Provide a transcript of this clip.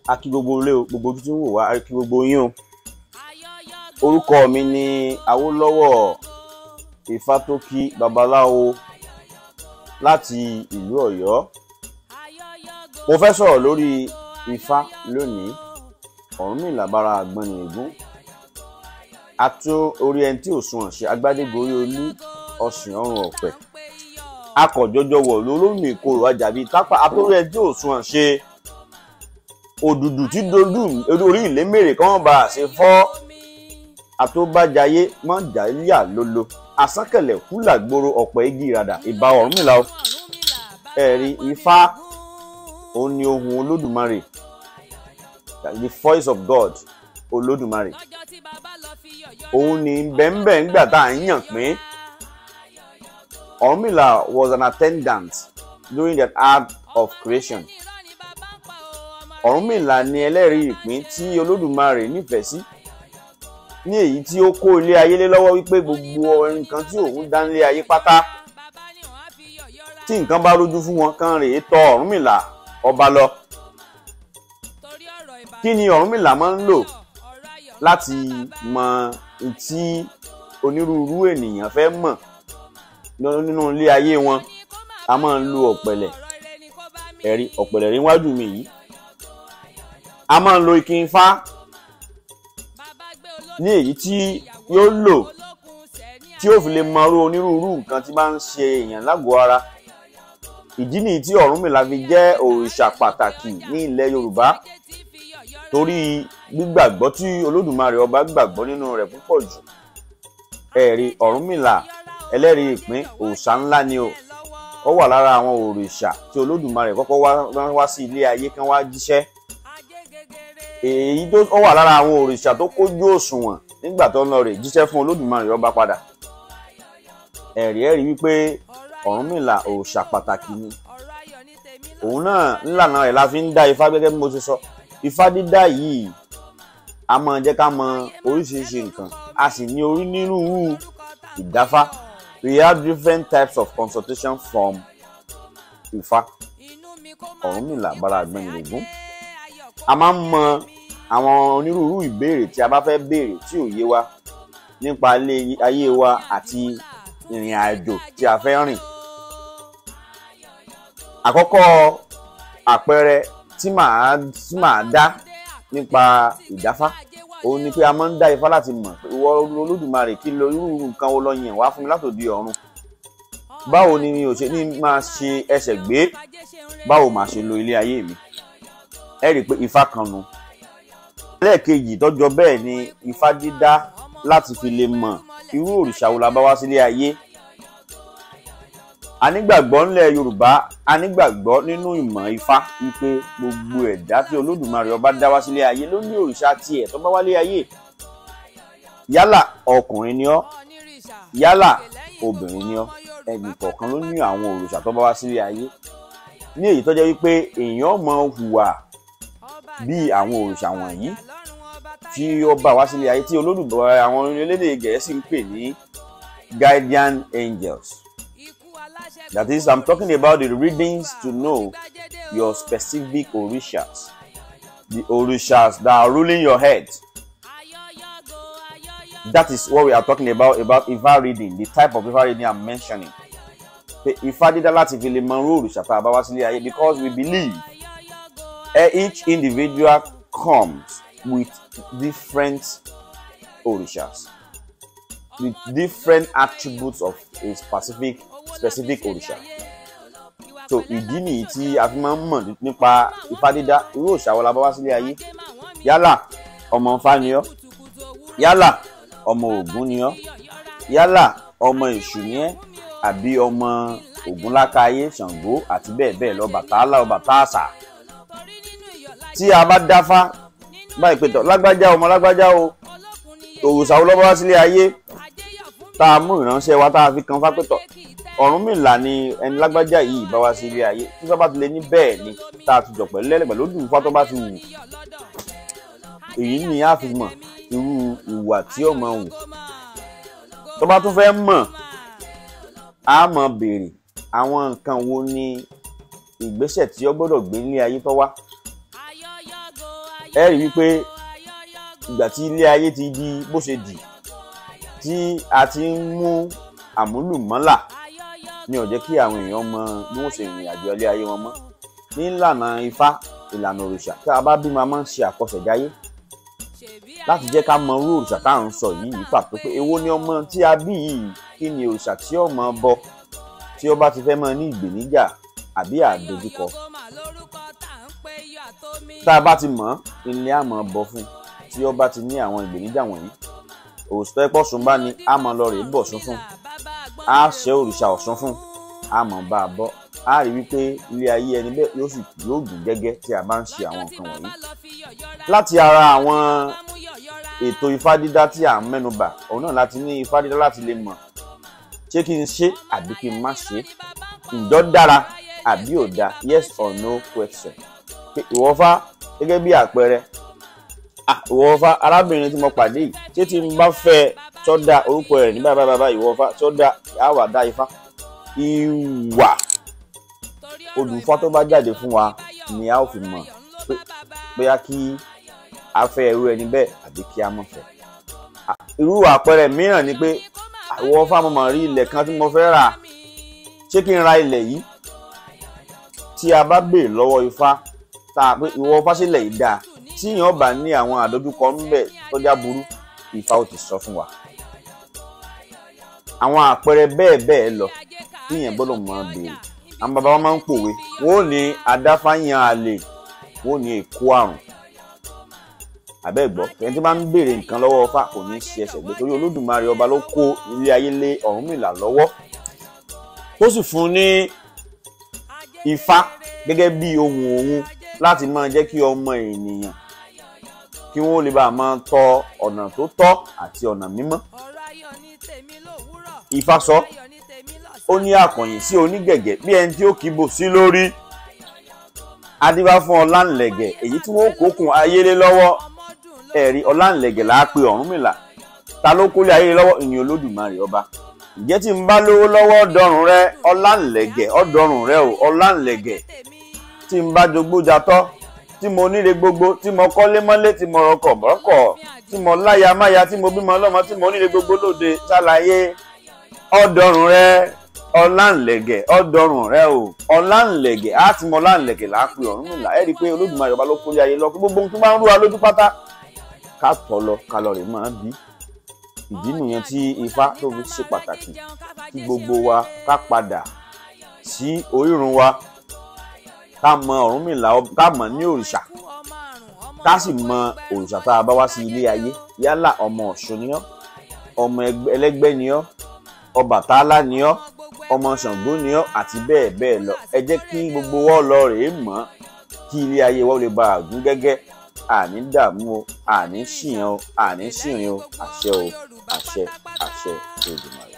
A kí gbogbo ilé o, gbogbo ojú tí ń wò wá, a kí gbogbo yín o. Orúkọ mi ni Awólọ́wọ̀ Ifátókí Babaláwo láti ìlú Ọ̀yọ́. Mo fẹ́ sọ̀rọ̀ lórí Ifá lónìí. Ọ̀rúnmìlà bára Àgbọnnìrègún. Atún orí ẹni tí ò sunwọ̀n ṣe agbádégorí olú ọ̀sìn ọ̀run ọ̀pẹ̀. Akọ̀jọjọwọ̀ lólómi ìkorò ajàbí tápà. Atórí ẹni tí ò sunwọ̀n ṣe òdùdù tí dojú orí ìlémèrè kọ́ bá a ṣe fọ́. Àtóbájayé mọ̀jáyà lolo. Àsánkẹ̀lẹ̀ kú làgbòrò ọ̀pẹ̀ igi ìràdà ìbà Ọ̀rúnmìlà o. Ẹ̀rí Ifá òun ni ohùn Olódùmarè, the voice of God Olódùmarè. Òun ni bẹ́ńbẹ́ ńgbà tá à ń yàn pín. Ọ̀rúnmìlà was an attendant during the act of creation. Ọ̀rúnmìlà ni ẹlẹ́rìí ìpín tí Olódùmarè nífẹ̀ẹ́ sí, ní èyí tí ó kó ilé ayé lé lọ́wọ́ wípé gbogbo nǹkan tí òun dá nílé ayé pátá, tí nǹkan bá rújú fún wọn kan rèé tọ̀ Ọ̀rúnmìlà ọba lọ. Kí ni Ọ̀rúnmìlà máa ń lò láti mọ tí onírúurú ènìyàn fẹ́ mọ̀ nínú ilé ayé wọn? A máa ń lo ọ̀pẹ̀lẹ̀. Ẹ̀rí ọ̀pẹ̀lẹ̀ rí wájú mi yìí. A máa ń lo ikin Ifá ní èyí tí yóò lò tí ó fi lè mọrú onírúurú nǹkan tí bá ń ṣe èèyàn lágọ̀ọ́ ara. Ìdí nìyí tí Ọ̀rúnmìlà fi jẹ́ òrìṣà pàtàkì ní ilẹ̀ Yorùbá, torí gbígbàgbọ́ tí Olódùmarè ọba gbàgbọ́ nínú rẹ̀ púpọ̀ jù. Ẹ̀rí Ọ̀rúnmìlà ẹlẹ́rìí ìpín òòṣà ńlá ni o. Ó wà lára àwọn òrìṣà tí Olódùmarè kọ́kọ́ wá sí ilé ayé kan wá jíṣẹ́. Èyí tó ó wà lára àwọn òrìṣà tó kójú òṣùwọ̀n nígbà tó ń lọ rè jíṣẹ́ fún Olódùmarè ọba padà. Ẹ̀rí wípé Ọ̀rúnmìlà òòṣà pàtàkì ni. Òun náà ńlànà rẹ̀ la fi ń dá Ifá gẹ́gẹ́ bí mo ṣe sọ. Ifá dídá yìí a máa jẹ́ ká mọ oríṣiríṣi nǹkan, a sì ní onírúurú ìdáfá. We have different types of consultation from Ifá. Ọ̀rúnmìlà bára Àgbọnnìrègún. A máa ń mọ àwọn onírúurú ìbéèrè tí a bá fẹ́ béèrè tí ò yé wa nípa ayé wa àti ìrìn àjò tí a fẹ́ rìn. Àkọ́kọ́ àpẹẹrẹ tí màá dá nípa ìdáfá òun ni pé a máa ń dá Ifá láti mọ̀ pé ìwọ Olódùmarè kí lo irú nǹkan wo lọ yàn wá fún mi látòdì ọ̀run. Báwo ni mi ò ṣe ní máa ṣe ẹsẹ̀ gbé? Báwo màá ṣe lo ilé ayé mi? Ẹ rí i pé Ifá kan nu. Lẹ́ẹ̀kejì tọ́jọ́ bẹ́ẹ̀ ni Ifá dídá láti fi lè mọ̀ irú òrìṣà wo la bá wá sílé ayé. A nígbàgbọ́ ńlẹ̀ Yorùbá, a nígbàgbọ́ nínú ìmọ̀ Ifá wípé gbogbo ẹ̀dá tí Olódùmarè ọba dá wá sílé ayé ló ní òrìṣà tiẹ̀ tó bá wálé ayé. Yálà ọkùnrin ni ọ́, yálà obìnrin ni ọ́, ẹnì kọ̀ọ̀kan ló ní àwọn òrìṣà tó bá wá sílé ayé. Ní èyí tó jẹ́ wípé èèyàn mọ hùwà bí àwọn òrìṣà wọ̀nyí tí ó bá wá sílé ayé tí Olódùmarè àwọn elédè Gẹ̀ẹ́sì ń pè ní guardian angels. That is, I'm talking about the readings to know your specific orishas, the orishas that are ruling your head. That is what we are talking about Ifá reading, the type of Ifá reading I'm mentioning. Ifá dídá láti fi lè mọ irú òrìṣà tá a bá wá sílé ayé, because we believe each individual comes with different orishas, with different attributes of a specific òrìṣà. So ìdí nìyí tí a fi máa ń mọ̀ nípa Ifá dídá, irú òrìṣà wo la bá wá sílé ayé. Yálà ọmọ Ifá ni ọ́, yálà ọmọ Ògún ni ọ́, yálà ọmọ Èṣù ni ẹ́, àbí ọmọ Ògúnlákáyé, Ṣàngó àti bẹ́ẹ̀ bẹ́ẹ̀ lọ, Bàtálá, Ọbàtásà. Tí a bá dáfá báyìí pé tọ̀ lágbájá ọmọ lágbájá o, òrìṣà wo ló bá wá sílé ayé, tá a mú ìránṣẹ́ wa tá a fi kan fá pé tọ̀ Ọ̀rúnmìlà ni ẹni lágbájá yìí bá wá sí ilé ayé. Tí bá ti lè ní bẹ́ẹ̀ ni tá a ti jọ pẹ̀lú lẹ́lẹ̀ pẹ̀lú òdùnfá tó bá ti wù, èyí ni a fi mọ̀ irú ìwà tí ó máa wù. Tó bá tún fẹ́ mọ̀, a máa béèrè àwọn nǹkan wo ni ìgbésẹ̀ tí ó gbọ́dọ̀ gbé nílé ayé tó wá. Ẹ rí wípé ìgbà tí ilé ayé ti di bó ṣe dì, tí a ti ń mú àmúlùmọ́là, ní ó jẹ́ kí àwọn èèyàn mọ bí wọ́n ṣe rìnrìn àjò ilé ayé wọn mọ́. Ní ìlànà Ifá, ìlànà òrìṣà, tá a bá bímọ a máa ń ṣe àkọsẹ̀jáyé láti jẹ́ ká mọ irú òrìṣà tá à ń sọ yìí pàtó, pé èwo ni ọmọ tí a bí yìí, kí ni òrìṣà tí ó máa bọ tí ó bá ti fẹ́ máa ní ìgbèníjà àbí àdojúkọ. Tá a bá ti mọ̀, ilé á máa bọ fún tí ó bá ti ní àwọn ìgbèníjà wọ̀nyí. Òrìṣà tó yẹ pọ̀ sùn bá ní á máa lọ rèé bọ̀ sún fún, á ṣe òrìṣà Ọ̀ṣun fún, á máa bá a bọ́. Á rí wípé ilé ayé ẹni bẹ́ẹ̀ yóò sì yóò gùn gẹ́gẹ́ tí a bá ń ṣe àwọn nǹkan wọ̀nyí. Láti ara àwọn ètò ifá dídá tí à ń mẹ́nubà, òun náà láti ní ifá dídá láti lè mọ̀ ṣé kí n ṣe àbí kí n má ṣe, ǹjọ́ dára àbí ò dáa, yes or no question. Ìwọ́fá gẹ́gẹ́ bí àpẹẹrẹ, ìwọ́fá arábìnrin tí mo pàdé yìí, ṣé tí n bá fẹ́ sọ́dà orúkọ rẹ̀ ní bàbá bàbá ìwọ́fá sọ́dà àwà dá ifá. Ìwà olùfá tó bá jáde fún wa ni a ó fi mọ̀ pé bóyá kí a fẹ́ irú ẹni bẹ́ẹ̀ àbí kí a má fẹ́. Irú àpẹẹrẹ mìíràn ni pé ìwọ́fá mo mọ̀ rí ilẹ̀ kan tí mo fẹ́ rà, ṣé kí n ra ilẹ̀ yìí? Tí a bá béèrè lọ́wọ́ ifá tá a pé ìwọ́fá sílẹ̀ yìí dáa, tí èèyàn bá ní àwọn àdójúkọ ńbẹ̀ tọ́já burú, ifá ó ti sọ fún wa. Àwọn àpẹẹrẹ bẹ́ẹ̀ bẹ́ẹ̀ lọ tí èèyàn gbọ́dọ̀ máa béèrè. Àwọn bàbá wa máa ń pòwe, wọ́n ò ní adáfáyàn àlè, wọ́n ò ní èkó àrùn. Àbẹ́ gbọ́, ẹni tí bá ń béèrè nǹkan lọ́wọ́ Ifá kò ní ṣe ẹsẹ̀ gbé, torí Olódùmarè ọba ló kó ilé ayé lé Ọ̀rúnmìlà lọ́wọ́, tó sì fún ní Ifá gẹ́gẹ́ bí ohun òun láti máa jẹ́ kí ọmọ ènìyàn kí wọ́n lè bá máa tọ ọ̀nà tó tọ́ àti ọ̀nà mímọ́. Ifá sọ, ó ní àkànyìn sí onígẹ̀gẹ̀ bí ẹni tí ó kìbò sí lórí. Adífá fún Ọláǹlẹ̀gẹ̀ èyí tí wọ́n kókun ayélé lọ́wọ́. Ẹ̀rí Ọláǹlẹ̀gẹ̀ là á pe Ọ̀rúnmìlà. Ta ló kólé ayélé lọ́wọ́? Ìyìn Olódùmarè ọba. Ǹjẹ́ tí n bá lówó lọ́wọ́ ọ̀dọ́rùn rẹ Ọláǹlẹ̀gẹ̀, ọ̀dọ́rùn rẹ o Ọláǹlẹ̀gẹ̀. Tí n bá jogbójatọ́, tí mo níre gbogbo, tí mo kọ́lé mọ́lé, tí mo rọkọ̀ bọ́kọ̀, tí mo láya máya, tí mo bímọ lọ́mọ, tí mo níre gbogbo lóde ṣàlàyé ọ̀dọ́rùn rẹ Ọláǹlẹ̀gẹ̀, ọ̀dọ́rùn rẹ o Ọláǹlẹ̀gẹ̀. Á ti mọ Ọláǹlẹ̀gẹ̀ là á pe Ọ̀rúnmìlà. Ẹ rí i pé Olódùmarè ọba ló kólé ayé lọ, gbogbo ohun tó bá ń rú wa lójú pátá ká tọ̀ lọ, ká lọ rè máa bí. Ìdí nìyẹn tí Ifá tó fi ṣe pàtàkì kí gbogbo wa ká padà sí orírun wa, ká mọ Ọ̀rúnmìlà, ká mọ̀ ní òrìṣà, ká sì mọ òrìṣà tá a bá wá sí ilé ayé. Yálà ọmọ Ọ̀ṣun ni ọ́, ọmọ ẹlẹ́gbẹ́ ni ọ́, Ọbàtálá ni ọ́, ọmọ Ṣàngó ni ọ́, àti bẹ́ẹ̀ bẹ́ẹ̀ lọ. Ẹ jẹ́ kí gbogbo wa lọ rèé mọ̀ kí ilé ayé wa ó lè bá a gún gẹ́gẹ́. Àní dààmú o, àní ṣìyàn o, àní ṣìrìn o. Àṣẹ o, àṣẹ, àṣẹ Olódùmarè.